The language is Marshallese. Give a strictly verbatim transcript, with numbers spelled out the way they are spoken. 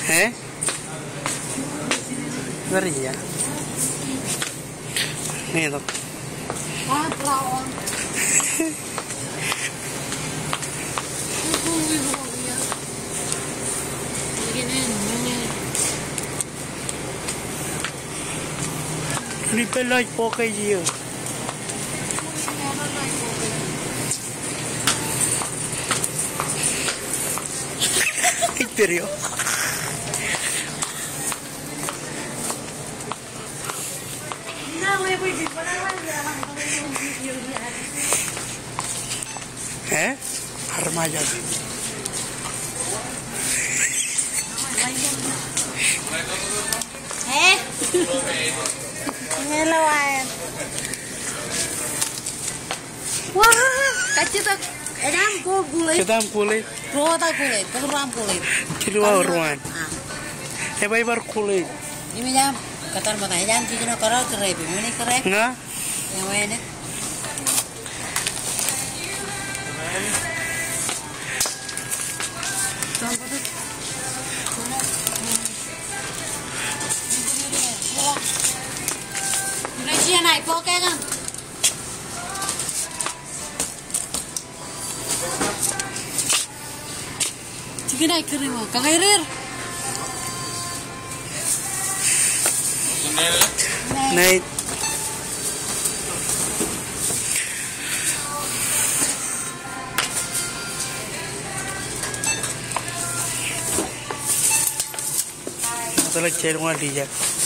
Eh? Bar ia. Ṇe tok. Ri pālọj bokej iiō. Ej pād eo. Eh? Armajal. Eh? Ñe ḷọk aer. Wa, kajjitōk. Ej aṃ ko kulej. Jet aṃ kulej. Ruo ta kulej. Kōn ruo aṃ kulej. Jilu aō ruon. Ah. Ebaibar kulej. Im ej aṃ kōttar ṃōttan. Ej aṃ jiljino kōrā kōrā pi. Mani kōrā. Ña? Ewe ṇe. Jikin ej kūr ṃōk, kañerir. Nait. Ṃōttan ḷọk jān ṃool ijak.